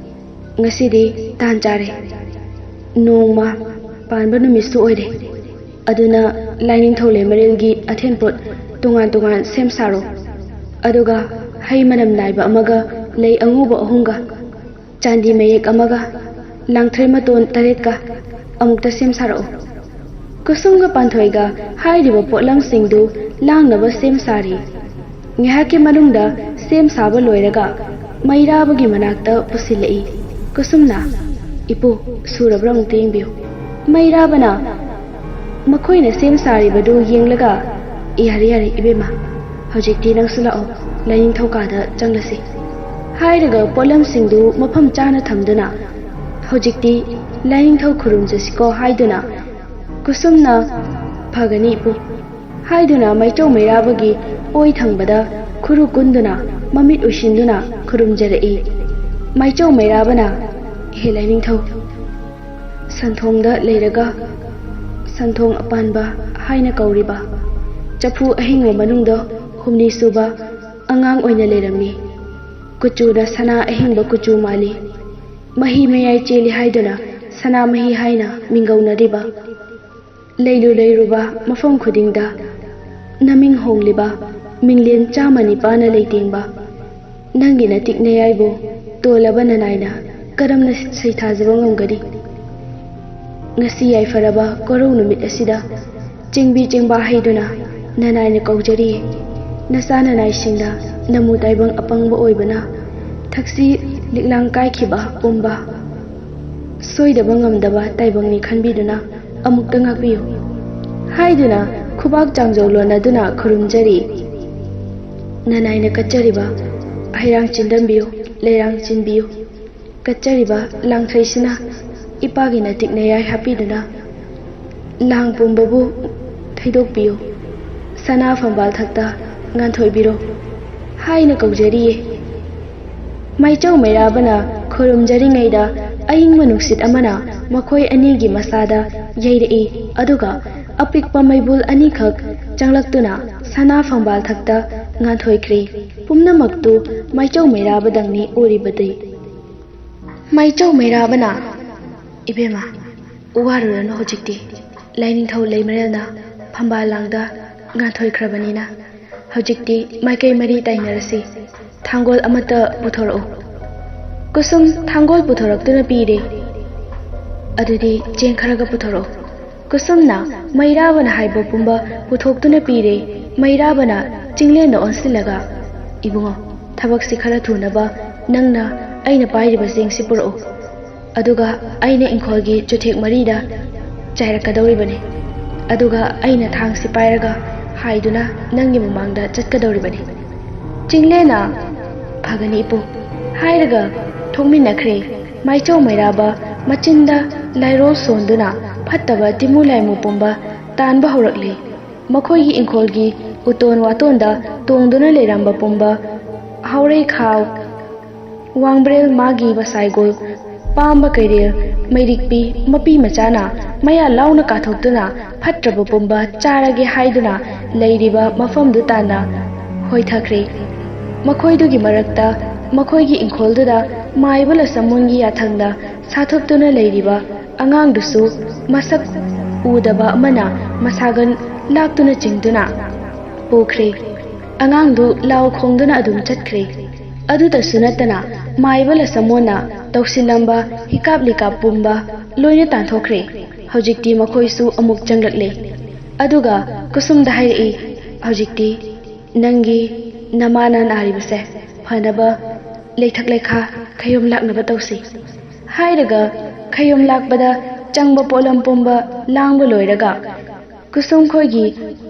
ꯉꯁꯤꯗꯤ ꯇꯥꯟ ꯆꯥꯔꯦ, ꯅꯣꯡꯃ ꯄꯥꯟꯕ ꯅꯨꯃꯤꯠꯁꯨ ꯑꯣꯏꯔꯦ, ꯑꯗꯨꯅ ꯂꯥꯏꯅꯤꯡꯊꯧ ꯂꯩꯃꯔꯦꯜꯒꯤ ꯑꯊꯦꯟꯄꯣꯠ ꯇꯣꯉꯥꯟ ꯇꯣꯉꯥꯟ ꯁꯦꯝ ꯁꯥꯔꯣ, ꯑꯗꯨꯒ ꯍꯩ ꯃꯅꯝ ꯅꯥꯏꯕ ꯑꯃꯒ ꯂꯩ ꯑꯉꯧꯕ ꯑꯍꯨꯝꯒ ꯆꯥꯟꯗꯤ ꯃꯌꯦꯛ ꯑꯃꯒ ꯂꯥꯡꯊ꯭ꯔꯩ ꯃꯇꯣꯟ ꯇꯔꯦꯠꯀ ꯑꯃꯨꯛꯇ ꯁꯦꯝ ꯁꯥꯔꯛꯎ꯫" ꯀꯨꯁꯨꯝꯒ ꯄꯥꯟꯊꯣꯏꯒ ꯍꯥꯏꯔꯤꯕ ꯄꯣꯠꯂꯝꯁꯤꯡꯗꯨ ꯂꯥꯡꯅꯕ ꯁꯦꯝ ꯁꯥꯔꯤ꯫ ꯉꯥꯏꯍꯥꯛꯀꯤ ꯃꯅꯨꯡꯗ ꯁꯦꯝ ꯁꯥꯕ ꯂꯣꯏꯔꯒ ꯃꯩꯔꯥꯕꯒꯤ ꯃꯅꯥꯛꯇ ꯄꯨꯁꯤꯜꯂꯛꯏ꯫ ꯀꯨꯁꯨꯝꯅ, "ꯏꯄꯨ, ꯁꯨꯔꯕ꯭ꯔꯥ ꯑꯃꯨꯛꯇ ꯌꯦꯡꯕꯤꯌꯨ꯫" ꯃꯩꯔꯥꯕꯅ, ꯃꯈꯣꯏꯅ ꯁꯦꯝ ꯁꯥꯔꯤꯕꯗꯨ ꯌꯦꯡꯂꯒ, "ꯌꯥꯔꯦ, ꯌꯥꯔꯦ, ꯏꯕꯦꯝꯃ, ꯍꯧꯖꯤꯛꯇꯤ ꯅꯪꯁꯨ ꯂꯥꯛꯑꯣ, ꯂꯥꯏꯅꯤꯡꯊꯧ ꯀꯥꯗ ꯆꯪꯂꯁꯤ" ꯍꯥꯏꯔꯒ ꯄꯣꯠꯂꯝꯁꯤꯡꯗꯨ ꯃꯐꯝ ꯆꯥꯅ ꯊꯝꯗꯨꯅ, "ꯍꯧꯖꯤꯛꯇꯤ ꯂꯥꯏꯅꯤꯡꯊꯧ ꯈꯨꯔꯨꯝꯖꯁꯤꯀꯣ" ꯍꯥꯏꯗꯨꯅ, ꯀꯨꯁꯨꯝꯅ, "ꯐꯒꯅꯤ, ꯏꯄꯨ" ꯍꯥꯏꯗꯨꯅ ꯃꯩꯆꯧ ꯃꯩꯔꯥꯕꯒꯤ ꯑꯣꯏ ꯊꯪꯕꯗ ꯈꯨꯔꯨ ꯀꯨꯟꯗꯨꯅ, ꯃꯃꯤꯠ ꯎꯏꯁꯤꯟꯗꯨꯅ ꯈꯨꯔꯨꯝꯖꯔꯛꯏ꯫ ꯃꯩꯆꯧ ꯃꯩꯔꯥꯕꯅ, "ꯍꯦ ꯂꯥꯏꯅꯤꯡꯊꯧ, ꯁꯟꯊꯣꯡꯗ ꯂꯩꯔꯒ ꯁꯟꯊꯣꯡ ꯑꯄꯥꯟꯕ ꯍꯥꯏꯅ ꯀꯧꯔꯤꯕ ꯆꯐꯨ ꯑꯍꯤꯡꯕ ꯃꯅꯨꯡꯗ ꯍꯨꯝꯅꯤ ꯁꯨꯕ ꯑꯉꯥꯡ ꯑꯣꯏꯅ ꯂꯩꯔꯝꯃꯤ꯫ ꯀꯨꯆꯨꯅ ꯁꯅꯥ ꯑꯍꯤꯡꯕ ꯀꯨꯆꯨ ꯃꯥꯜꯂꯤ꯫ ꯃꯍꯤ ꯃꯌꯥꯏ ꯆꯦꯜꯂꯤ ꯍꯥꯏꯗꯨꯅ ꯁꯅꯥ ꯃꯍꯤ ꯍꯥꯏꯅ ꯃꯤꯡꯒꯧꯅꯔꯤꯕ꯫ ꯂꯩꯂꯨ ꯂꯩꯔꯨꯕ ꯃꯐꯝ ꯈꯨꯗꯤꯡꯗ ꯅꯃꯤꯡ ꯍꯣꯡꯂꯤꯕ ꯃꯤꯡꯂꯦꯟ ꯆꯥꯝꯃ ꯅꯤꯄꯥꯅ ꯂꯩꯇꯦꯡꯕ꯫ ꯅꯪꯒꯤ ꯅꯇꯤꯛ ꯅꯌꯥꯏꯕꯨ ꯇꯣꯜꯂꯕ ꯅꯅꯥꯏꯅ ꯀꯔꯝꯅ ꯁꯩꯊꯥꯖꯕ ꯉꯝꯒꯅꯤ? ꯉꯁꯤ ꯌꯥꯏꯐꯔꯕ ꯀꯣꯔꯧ ꯅꯨꯃꯤꯠ ꯑꯁꯤꯗ ꯆꯦꯡꯕꯤ ꯆꯦꯡꯕꯥ ꯍꯩꯗꯨꯅ ꯅꯅꯥꯏꯅ ꯀꯧꯖꯔꯤꯌꯦ꯫ ꯅꯆꯥ ꯅꯅꯥꯏꯁꯤꯡꯗ ꯅꯃꯨ ꯇꯥꯏꯕꯪ ꯑꯄꯪꯕ ꯑꯣꯏꯕꯅ ꯊꯛꯁꯤ ꯂꯤꯛꯂꯥꯡ ꯀꯥꯏꯈꯤꯕ ꯄꯨꯝꯕ ꯁꯣꯏꯗꯕ ꯉꯝꯗꯕ ꯇꯥꯏꯕꯪꯅꯤ ꯈꯟꯕꯤꯗꯨꯅ ꯑꯃꯨꯛꯇ ꯉꯥꯛꯄꯤꯌꯨ" ꯍꯥꯏꯗꯨꯅ ꯈꯨꯕꯥꯛ ꯆꯥꯡꯖꯧ ꯂꯣꯟꯅꯗꯨꯅ ꯈꯨꯔꯨꯝꯖꯔꯤ꯫ ꯅꯅꯥꯏꯅ ꯀꯠꯆꯔꯤꯕ ꯍꯩꯔꯥꯡ ꯆꯤꯟꯗꯝꯕꯤꯌꯨ, ꯂꯩꯔꯥꯡ ꯆꯤꯟꯕꯤꯌꯨ꯫ ꯀꯠꯆꯔꯤꯕ ꯂꯥꯡꯊ꯭ꯔꯩꯁꯤꯅ ꯏꯄꯥꯒꯤ ꯅꯇꯤꯛ ꯅꯌꯥꯏ ꯍꯥꯞꯄꯤꯗꯨꯅ ꯂꯥꯡ ꯄꯨꯝꯕꯕꯨ ꯊꯩꯗꯣꯛꯄꯤꯌꯨ꯫ ꯁꯅꯥ ꯐꯝꯕꯥꯜ ꯊꯛꯇ ꯉꯥꯟꯊꯣꯏꯕꯤꯔꯣ ꯍꯥꯏꯅ ꯀꯧꯖꯔꯤꯌꯦ꯫ ꯃꯥꯏꯆꯧ ꯃꯩꯔꯥꯕꯅ ꯈꯨꯔꯨꯝꯖꯔꯤꯉꯩꯗ ꯑꯏꯪꯕ ꯅꯨꯡꯁꯤꯠ ꯑꯃꯅ ꯃꯈꯣꯏ ꯑꯅꯤꯒꯤ ꯃꯁꯥꯗ ꯌꯩꯔꯛꯏ, ꯑꯗꯨꯒ ꯑꯄꯤꯛꯄ ꯃꯩꯕꯨꯜ ꯑꯅꯤꯈꯛ ꯆꯪꯂꯛꯇꯨꯅ ꯁꯅꯥ ꯐꯝꯕꯥꯜ ꯊꯛꯇ ꯉꯥꯟꯊꯣꯏꯈ꯭ꯔꯦ꯫ ꯄꯨꯝꯅꯃꯛꯇꯨ ꯃꯥꯏꯆꯧ ꯃꯩꯔꯥꯕꯗꯪꯅꯤ ꯎꯔꯤꯕꯗꯤ꯫ ꯃꯥꯏꯆꯧ ꯃꯩꯔꯥꯕꯅ, "ꯏꯕꯦꯝꯃ, ꯋꯥꯔꯨꯔꯅꯨ ꯍꯧꯖꯤꯛꯇꯤ꯫ ꯂꯥꯏꯅꯤꯡꯊꯧ ꯂꯩꯃꯔꯦꯜꯅ ꯐꯝꯕꯥꯜ ꯂꯥꯡꯗ ꯉꯥꯟꯊꯣꯏꯈ꯭ꯔꯕꯅꯤꯅ ꯍꯧꯖꯤꯛꯇꯤ ꯃꯥꯏꯀꯩ ꯃꯔꯤ ꯇꯥꯏꯅꯔꯁꯤ꯫ ꯊꯥꯡꯒꯣꯜ ꯑꯃꯠꯇ ꯄꯨꯊꯣꯔꯛꯎ꯫" ꯀꯨꯁꯨꯝ ꯊꯥꯡꯒꯣꯜ ꯄꯨꯊꯣꯔꯛꯇꯨꯅ ꯄꯤꯔꯦ꯫ "ꯑꯗꯨꯗꯤ ꯆꯦꯡ ꯈꯔꯒ ꯄꯨꯊꯣꯔꯛꯎ꯫" ꯀꯨꯁꯨꯝꯅ ꯃꯩꯔꯥꯕꯅ ꯍꯥꯏꯕ ꯄꯨꯝꯕ ꯄꯨꯊꯣꯛꯇꯨꯅ ꯄꯤꯔꯦ꯫ ꯃꯩꯔꯥꯕꯅ ꯆꯤꯡꯂꯦꯟꯗ ꯑꯣꯟꯁꯤꯜꯂꯒ, "ꯏꯕꯨꯡꯉꯣ, ꯊꯕꯛꯁꯤ ꯈꯔ ꯊꯨꯅꯕ ꯅꯪꯅ ꯑꯩꯅ ꯄꯥꯏꯔꯤꯕ ꯆꯦꯡꯁꯤ ꯄꯨꯔꯛꯎ꯫ ꯑꯗꯨꯒ ꯑꯩꯅ ꯏꯪꯈꯣꯜꯒꯤ ꯆꯨꯊꯦꯛ ꯃꯔꯤꯗ ꯆꯥꯏꯔꯛꯀꯗꯧꯔꯤꯕꯅꯤ꯫ ꯑꯗꯨꯒ ꯑꯩꯅ ꯊꯥꯡꯁꯤ ꯄꯥꯏꯔꯒ ꯍꯥꯏꯗꯨꯅ ꯅꯪꯒꯤ ꯃꯃꯥꯡꯗ ꯆꯠꯀꯗꯧꯔꯤꯕꯅꯤ꯫" ꯆꯤꯡꯂꯦꯟꯅ, "ꯐꯒꯅꯤ ꯏꯄꯨ" ꯍꯥꯏꯔꯒ ꯊꯣꯛꯃꯤꯟꯅꯈ꯭ꯔꯦ꯫ ꯃꯥꯏꯆꯧ ꯃꯩꯔꯥꯕ ꯃꯆꯤꯟꯗ ꯂꯥꯏꯔꯣꯜ ꯁꯣꯟꯗꯨꯅ ꯐꯠꯇꯕ ꯇꯤꯃꯨ ꯂꯥꯏꯃꯨ ꯄꯨꯝꯕ ꯇꯥꯟꯕ ꯍꯧꯔꯛꯂꯦ꯫ ꯃꯈꯣꯏꯒꯤ ꯏꯪꯈꯣꯜꯒꯤ ꯎꯇꯣꯟ ꯋꯥꯇꯣꯟꯗ ꯇꯣꯡꯗꯨꯅ ꯂꯩꯔꯝꯕ ꯄꯨꯝꯕ ꯍꯥꯎꯔꯩ ꯈꯥꯎ, ꯋꯥꯡꯕ꯭ꯔꯦꯜ, ꯃꯥꯒꯤ ꯃꯁꯥꯏꯒꯣꯜ, ꯄꯥꯝꯕ ꯀꯩꯔꯦꯜ, ꯃꯩꯔꯤꯛꯄꯤ, ꯃꯄꯤ ꯃꯆꯥꯅ ꯃꯌꯥ ꯂꯥꯎꯅ ꯀꯥꯊꯣꯛꯇꯨꯅ ꯐꯠꯇ꯭ꯔꯕ ꯄꯨꯝꯕ ꯆꯥꯔꯒꯦ ꯍꯥꯏꯗꯨꯅ ꯂꯩꯔꯤꯕ ꯃꯐꯝꯗꯨ ꯇꯥꯟꯅ ꯍꯣꯏꯊꯈ꯭ꯔꯦ꯫ ꯃꯈꯣꯏꯗꯨꯒꯤ ꯃꯔꯛꯇ ꯃꯈꯣꯏꯒꯤ ꯏꯪꯈꯣꯜꯗꯨꯗ ꯃꯥꯏꯕ ꯂꯁꯃꯣꯟꯒꯤ ꯌꯥꯊꯪꯗ ꯁꯥꯊꯨꯞꯇꯨꯅ ꯂꯩꯔꯤꯕ ꯑꯉꯥꯡꯗꯨꯁꯨ ꯃꯁꯛ ꯎꯗꯕ ꯑꯃꯅ ꯃꯁꯥꯒꯟ ꯂꯥꯛꯇꯨꯅ ꯆꯤꯡꯗꯨꯅ ꯄꯨꯈ꯭ꯔꯦ꯫ ꯑꯉꯥꯡꯗꯨ ꯂꯥꯎ ꯈꯣꯡꯗꯨꯅ ꯑꯗꯨꯝ ꯆꯠꯈ꯭ꯔꯦ꯫ ꯑꯗꯨꯇꯁꯨ ꯅꯠꯇꯅ ꯃꯥꯏꯕ ꯂꯁꯃꯣꯟꯅ ꯇꯧꯁꯤꯜꯂꯝꯕ ꯍꯤꯀꯥꯞ ꯂꯤꯀꯥꯞ ꯄꯨꯝꯕ ꯂꯣꯏꯅ ꯇꯥꯟꯊꯣꯛꯈ꯭ꯔꯦ꯫ ꯍꯧꯖꯤꯛꯇꯤ ꯃꯈꯣꯏꯁꯨ ꯑꯃꯨꯛ ꯆꯪꯂꯛꯂꯦ꯫ ꯑꯗꯨꯒ ꯀꯨꯁꯨꯝꯗ ꯍꯥꯏꯔꯛꯏ, "ꯍꯧꯖꯤꯛꯇꯤ ꯅꯪꯒꯤ ꯅꯃꯥꯅ ꯅꯥꯔꯤꯕꯁꯦ ꯐꯅꯕ ꯂꯩꯊꯛ ꯂꯩꯈꯥ ꯈꯌꯣꯝ ꯂꯥꯛꯅꯕ ꯇꯧꯁꯤ꯫" ꯍꯥꯏꯔꯒ ꯈꯌꯣꯝ ꯂꯥꯛꯄꯗ ꯆꯪꯕ ꯄꯣꯠꯂꯝ ꯄꯨꯝꯕ ꯂꯥꯡꯕ ꯂꯣꯏꯔꯒ ꯀꯨꯁꯨꯝ ꯈꯣꯏꯒꯤ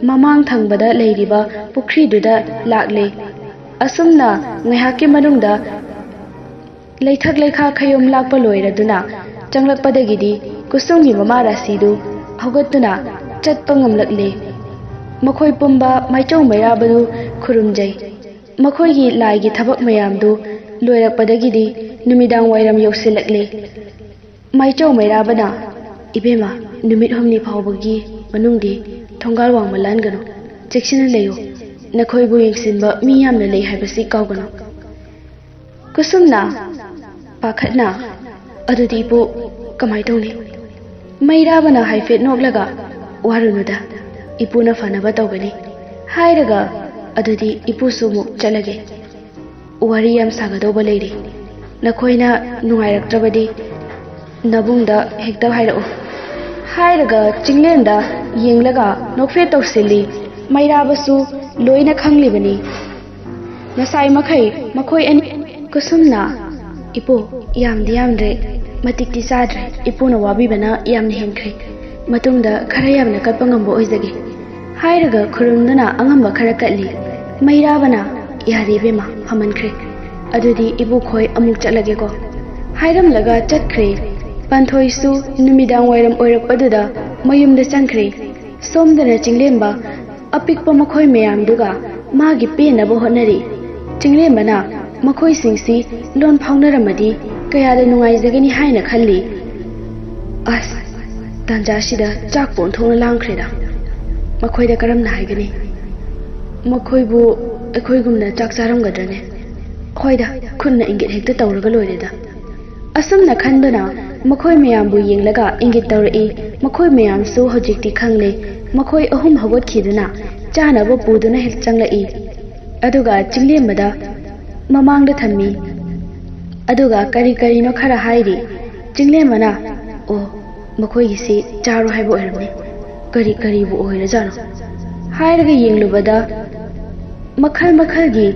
ꯃꯃꯥꯡ ꯊꯪꯕꯗ ꯂꯩꯔꯤꯕ ꯄꯨꯈ꯭ꯔꯤꯗꯨꯗ ꯂꯥꯛꯂꯦ꯫ ꯑꯁꯨꯝꯅ ꯉꯥꯏꯍꯥꯛꯀꯤ ꯃꯅꯨꯡꯗ ꯂꯩꯊꯛ ꯂꯩꯈꯥ ꯈꯌꯣꯝ ꯂꯥꯛꯄ ꯂꯣꯏꯔꯗꯨꯅ ꯆꯪꯂꯛꯄꯗꯒꯤꯗꯤ ꯀꯨꯁꯨꯝꯒꯤ ꯃꯃꯥ ꯔꯥꯁꯤꯗꯨ ꯍꯧꯒꯠꯇꯨꯅ ꯆꯠꯄ ꯉꯝꯂꯛꯂꯦ꯫ ꯃꯈꯣꯏ ꯄꯨꯝꯕ ꯃꯥꯏꯆꯧ ꯃꯩꯔꯥꯕꯗꯨ ꯈꯨꯔꯨꯝꯖꯩ꯫ ꯃꯈꯣꯏꯒꯤ ꯂꯥꯏꯒꯤ ꯊꯕꯛ ꯃꯌꯥꯝꯗꯨ ꯂꯣꯏꯔꯛꯄꯗꯒꯤꯗꯤ ꯅꯨꯃꯤꯗꯥꯡ ꯋꯥꯏꯔꯝ ꯌꯧꯁꯤꯜꯂꯛꯂꯦ꯫ ꯃꯥꯏꯆꯧ ꯃꯩꯔꯥꯕꯅ, "ꯏꯕꯦꯝꯃ, ꯅꯨꯃꯤꯠ ꯍꯨꯝꯅꯤ ꯐꯥꯎꯕꯒꯤ ꯃꯅꯨꯡꯗꯤ ꯊꯣꯡꯒꯥꯜ ꯋꯥꯡꯃ ꯂꯥꯟꯒꯅꯨ, ꯆꯦꯛꯁꯤꯟꯅ ꯂꯩꯌꯨ꯫ ꯅꯈꯣꯏꯕꯨ ꯌꯦꯡꯁꯤꯟꯕ ꯃꯤ ꯌꯥꯝꯅ ꯂꯩ ꯍꯥꯏꯕꯁꯤ ꯀꯥꯎꯒꯅꯨ"꯫ ꯀꯨꯁꯨꯝꯅ, ꯄꯥꯈꯠꯅ, "ꯑꯗꯨꯗꯤ ꯏꯄꯨ, ꯀꯃꯥꯏ ꯇꯧꯅꯤ?" ꯃꯩꯔꯥꯕꯅ ꯍꯥꯏꯐꯦꯠ ꯅꯣꯛꯂꯒ, "ꯋꯥꯔꯨꯅꯨꯗ, ꯏꯄꯨꯅ ꯐꯅꯕ ꯇꯧꯒꯅꯤ" ꯍꯥꯏꯔꯒ, "ꯑꯗꯨꯗꯤ ꯏꯄꯨꯁꯨ ꯑꯃꯨꯛ ꯆꯠꯂꯒꯦ꯫ ꯋꯥꯔꯤ ꯌꯥꯝ ꯁꯥꯒꯗꯧꯕ ꯂꯩꯔꯤ꯫ ꯅꯈꯣꯏꯅ ꯅꯨꯡꯉꯥꯏꯔꯛꯇ꯭ꯔꯕꯗꯤ ꯅꯕꯨꯡꯗ ꯍꯦꯛꯇ ꯍꯥꯏꯔꯛꯎ" ꯍꯥꯏꯔꯒ ꯆꯤꯡꯂꯦꯟꯗ ꯌꯦꯡꯂꯒ ꯅꯣꯛꯐꯦꯠ ꯇꯧꯁꯤꯜꯂꯤ꯫ ꯃꯩꯔꯥꯕꯁꯨ ꯂꯣꯏꯅ ꯈꯪꯂꯤꯕꯅꯤ꯫ ꯉꯁꯥꯏ ꯃꯈꯩ ꯃꯈꯣꯏ ꯑꯅꯤ, ꯀꯨꯁꯨꯝꯅ, "ꯏꯄꯨ, ꯌꯥꯝꯗꯤ ꯌꯥꯝꯗ꯭ꯔꯦ, ꯃꯇꯤꯛꯇꯤ ꯆꯥꯗ꯭ꯔꯦ꯫ ꯏꯄꯨꯅ ꯋꯥꯕꯤꯕꯅ ꯌꯥꯝꯅ ꯍꯦꯟꯈ꯭ꯔꯦ꯫ ꯃꯇꯨꯡꯗ ꯈꯔ ꯌꯥꯝꯅ ꯀꯠꯄ ꯉꯝꯕ ꯑꯣꯏꯖꯒꯦ" ꯍꯥꯏꯔꯒ ꯈꯨꯔꯨꯝꯗꯨꯅ ꯑꯉꯝꯕ ꯈꯔ ꯀꯠꯂꯤ꯫ ꯃꯩꯔꯥꯕꯅ, "ꯌꯥꯔꯦ ꯏꯕꯦꯝꯃ, ꯐꯃꯟꯈ꯭ꯔꯦ꯫ ꯑꯗꯨꯗꯤ ꯏꯕꯣꯛꯈꯣꯏ ꯑꯃꯨꯛ ꯆꯠꯂꯒꯦꯀꯣ" ꯍꯥꯏꯔꯝꯂꯒ ꯆꯠꯈ꯭ꯔꯦ꯫ ꯄꯥꯟꯊꯣꯏꯁꯨ ꯅꯨꯃꯤꯗꯥꯡ ꯋꯥꯏꯔꯝ ꯑꯣꯏꯔꯛꯄꯗꯨꯗ ꯃꯌꯨꯝꯗ ꯆꯪꯈ꯭ꯔꯦ꯫ ꯁꯣꯝꯗꯅ ꯆꯤꯡꯂꯦꯝꯕ ꯑꯄꯤꯛꯄ ꯃꯈꯣꯏ ꯃꯌꯥꯝꯗꯨꯒ ꯃꯥꯒꯤ ꯄꯦꯟꯅꯕ ꯍꯣꯠꯅꯔꯤ꯫ ꯆꯤꯡꯂꯦꯝꯕꯅ ꯃꯈꯣꯏꯁꯤꯡꯁꯤ ꯂꯣꯟ ꯐꯥꯎꯅꯔꯝꯃꯗꯤ ꯀꯌꯥꯗ ꯅꯨꯡꯉꯥꯏꯖꯒꯅꯤ ꯍꯥꯏꯅ ꯈꯜꯂꯤ꯫ ꯑꯁ, ꯇꯥꯟꯖꯥꯁꯤꯗ ꯆꯥꯛꯄꯨ ꯑꯣꯟꯊꯣꯛꯅ ꯂꯥꯝꯈ꯭ꯔꯦꯗ꯫ ꯃꯈꯣꯏꯗ ꯀꯔꯝꯅ ꯍꯥꯏꯒꯅꯤ? ꯃꯈꯣꯏꯕꯨ ꯑꯩꯈꯣꯏꯒꯨꯝꯅ ꯆꯥꯛ ꯆꯥꯔꯝꯒꯗ꯭ꯔꯅꯦ? ꯍꯣꯏꯗ, ꯈꯨꯠꯅ ꯏꯪꯒꯤꯠ ꯍꯦꯛꯇ ꯇꯧꯔꯒ ꯂꯣꯏꯔꯦꯗ꯫ ꯑꯁꯨꯝꯅ ꯈꯟꯗꯨꯅ ꯃꯈꯣꯏ ꯃꯌꯥꯝꯕꯨ ꯌꯦꯡꯂꯒ ꯏꯪꯒꯤꯠ ꯇꯧꯔꯛꯏ꯫ ꯃꯈꯣꯏ ꯃꯌꯥꯝꯁꯨ ꯍꯧꯖꯤꯛꯇꯤ ꯈꯪꯂꯦ꯫ ꯃꯈꯣꯏ ꯑꯍꯨꯝ ꯍꯧꯒꯠꯈꯤꯗꯨꯅ ꯆꯥꯅꯕ ꯄꯨꯗꯨꯅ ꯍꯦꯛ ꯆꯪꯂꯛꯏ꯫ ꯑꯗꯨꯒ ꯆꯤꯡꯂꯦꯝꯕꯗ ꯃꯃꯥꯡꯗ ꯊꯝꯃꯤ꯫ ꯑꯗꯨꯒ ꯀꯔꯤ ꯀꯔꯤꯅꯣ ꯈꯔ ꯍꯥꯏꯔꯤ꯫ ꯆꯤꯡꯂꯦꯝꯕꯅ, "ꯑꯣ, ꯃꯈꯣꯏꯒꯤꯁꯤ ꯆꯥꯔꯣ ꯍꯥꯏꯕ ꯑꯣꯏꯔꯝꯅꯤ꯫ ꯀꯔꯤ ꯀꯔꯤꯕꯨ ꯑꯣꯏꯔꯖꯥꯠꯅꯣ?" ꯍꯥꯏꯔꯒ ꯌꯦꯡꯂꯨꯕꯗ ꯃꯈꯜ ꯃꯈꯜꯒꯤ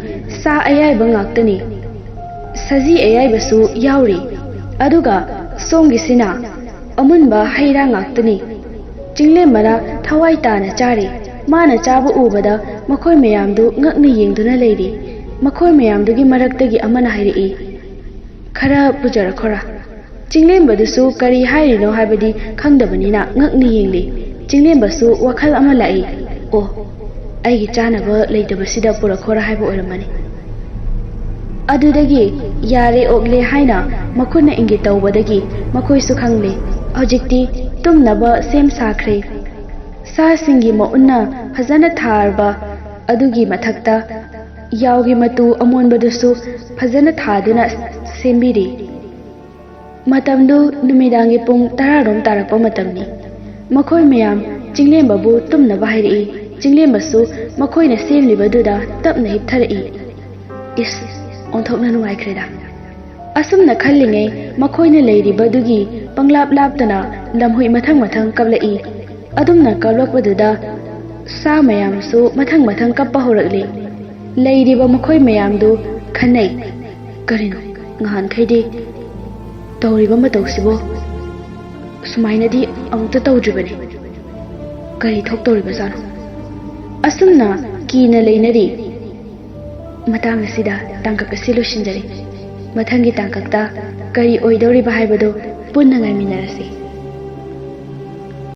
ꯁꯥ ꯑꯌꯥꯏꯕ ꯉꯥꯛꯇꯅꯤ꯫ ꯁꯖꯤ ꯑꯌꯥꯏꯕꯁꯨ ꯌꯥꯎꯔꯤ꯫ ꯑꯗꯨꯒ ꯁꯣꯝꯒꯤꯁꯤꯅ ꯑꯃꯨꯟꯕ ꯍꯩ ꯔꯥ ꯉꯥꯛꯇꯅꯤ꯫ ꯆꯤꯡꯂꯦꯝꯕꯅ ꯊꯋꯥꯏ ꯇꯥꯅ ꯆꯥꯔꯤ꯫ ꯃꯥꯅ ꯆꯥꯕ ꯎꯕꯗ ꯃꯈꯣꯏ ꯃꯌꯥꯝꯗꯨ ꯉꯛꯅ ꯌꯦꯡꯗꯨꯅ ꯂꯩꯔꯤ꯫ ꯃꯈꯣꯏ ꯃꯌꯥꯝꯗꯨꯒꯤ ꯃꯔꯛꯇꯒꯤ ꯑꯃꯅ ꯍꯥꯏꯔꯛꯏ, "ꯈꯔ ꯄꯨꯖꯔꯛꯈꯣꯔꯥ?" ꯆꯤꯡꯂꯦꯝꯕꯗꯨꯁꯨ ꯀꯔꯤ ꯍꯥꯏꯔꯤꯅꯣ ꯍꯥꯏꯕꯗꯤ ꯈꯪꯗꯕꯅꯤꯅ ꯉꯛꯅ ꯌꯦꯡꯂꯤ꯫ ꯆꯤꯡꯂꯦꯝꯕꯁꯨ ꯋꯥꯈꯜ ꯑꯃ ꯂꯥꯛꯏ꯫ "ꯑꯣ, ꯑꯩꯒꯤ ꯆꯥꯅꯕ ꯂꯩꯇꯕꯁꯤꯗ ꯄꯨꯔꯛꯈꯣꯔꯥ ꯍꯥꯏꯕ ꯑꯣꯏꯔꯝꯃꯅꯤ"꯫ ꯑꯗꯨꯗꯒꯤ ꯌꯥꯔꯦ ꯑꯣꯛꯂꯦ ꯍꯥꯏꯅ ꯃꯈꯨꯠꯅ ꯏꯪꯒꯤꯠ ꯇꯧꯕꯗꯒꯤ ꯃꯈꯣꯏꯁꯨ ꯈꯪꯂꯦ꯫ ꯍꯧꯖꯤꯛꯇꯤ ꯇꯨꯝꯅꯕ ꯁꯦꯝ ꯁꯥꯈ꯭ꯔꯦ꯫ ꯁꯥꯁꯤꯡꯒꯤ ꯃꯎꯟꯅ ꯐꯖꯅ ꯊꯥꯔꯕ ꯑꯗꯨꯒꯤ ꯃꯊꯛꯇ ꯌꯥꯎꯒꯤ ꯃꯇꯨ ꯑꯃꯣꯟꯕꯗꯨꯁꯨ ꯐꯖꯅ ꯊꯥꯗꯨꯅ ꯁꯦꯝꯕꯤꯔꯤ꯫ ꯃꯇꯝꯗꯨ ꯅꯨꯃꯤꯗꯥꯡꯒꯤ ꯄꯨꯡ ꯇꯔꯥꯔꯣꯝ ꯇꯥꯔꯛꯄ ꯃꯇꯝꯅꯤ꯫ ꯃꯈꯣꯏ ꯃꯌꯥꯝ ꯆꯤꯡꯂꯦꯝꯕꯕꯨ ꯇꯨꯝꯅꯕ ꯍꯥꯏꯔꯛꯏ꯫ ꯆꯤꯡꯂꯦꯝꯕꯁꯨ ꯃꯈꯣꯏꯅ ꯁꯦꯝꯂꯤꯕꯗꯨꯗ ꯇꯞꯅ ꯍꯤꯞꯊꯔꯛꯏ꯫ ꯏꯁ, ꯑꯣꯟꯊꯣꯛꯅ ꯅꯨꯡꯉꯥꯏꯈ꯭ꯔꯦꯗ꯫ ꯑꯁꯨꯝꯅ ꯈꯜꯂꯤꯉꯩ ꯃꯈꯣꯏꯅ ꯂꯩꯔꯤꯕꯗꯨꯒꯤ ꯄꯪꯂꯥꯞ ꯂꯥꯞꯇꯅ ꯂꯝꯍꯨꯏ ꯃꯊꯪ ꯃꯊꯪ ꯀꯞꯂꯛꯏ꯫ ꯑꯗꯨꯝꯅ ꯀꯞꯂꯛꯄꯗꯨꯗ ꯁꯥ ꯃꯌꯥꯝꯁꯨ ꯃꯊꯪ ꯃꯊꯪ ꯀꯞꯄ ꯍꯧꯔꯛꯂꯤ꯫ ꯂꯩꯔꯤꯕ ꯃꯈꯣꯏ ꯃꯌꯥꯝꯗꯨ ꯈꯟꯅꯩ, "ꯀꯔꯤꯅꯣ ꯉꯍꯥꯟꯈꯩꯗꯤ ꯇꯧꯔꯤꯕ ꯃꯇꯧꯁꯤꯕꯨ? ꯁꯨꯃꯥꯏꯅꯗꯤ ꯑꯃꯨꯛꯇ ꯇꯧꯗ꯭ꯔꯤꯕꯅꯤ꯫ ꯀꯔꯤ ꯊꯣꯛꯇꯧꯔꯤꯕꯖꯥꯠꯅꯣ?" ꯑꯁꯨꯝꯅ ꯀꯤꯅ ꯂꯩꯅꯔꯤ꯫ ꯃꯇꯥꯡ ꯑꯁꯤꯗ ꯇꯥꯡꯀꯛ ꯑꯁꯤ ꯂꯣꯏꯁꯤꯟꯖꯔꯦ꯫ ꯃꯊꯪꯒꯤ ꯇꯥꯡꯀꯛꯇ ꯀꯔꯤ ꯑꯣꯏꯗꯧꯔꯤꯕ ꯍꯥꯏꯕꯗꯨ ꯄꯨꯟꯅ ꯉꯥꯏꯃꯤꯟꯅꯔꯁꯤ꯫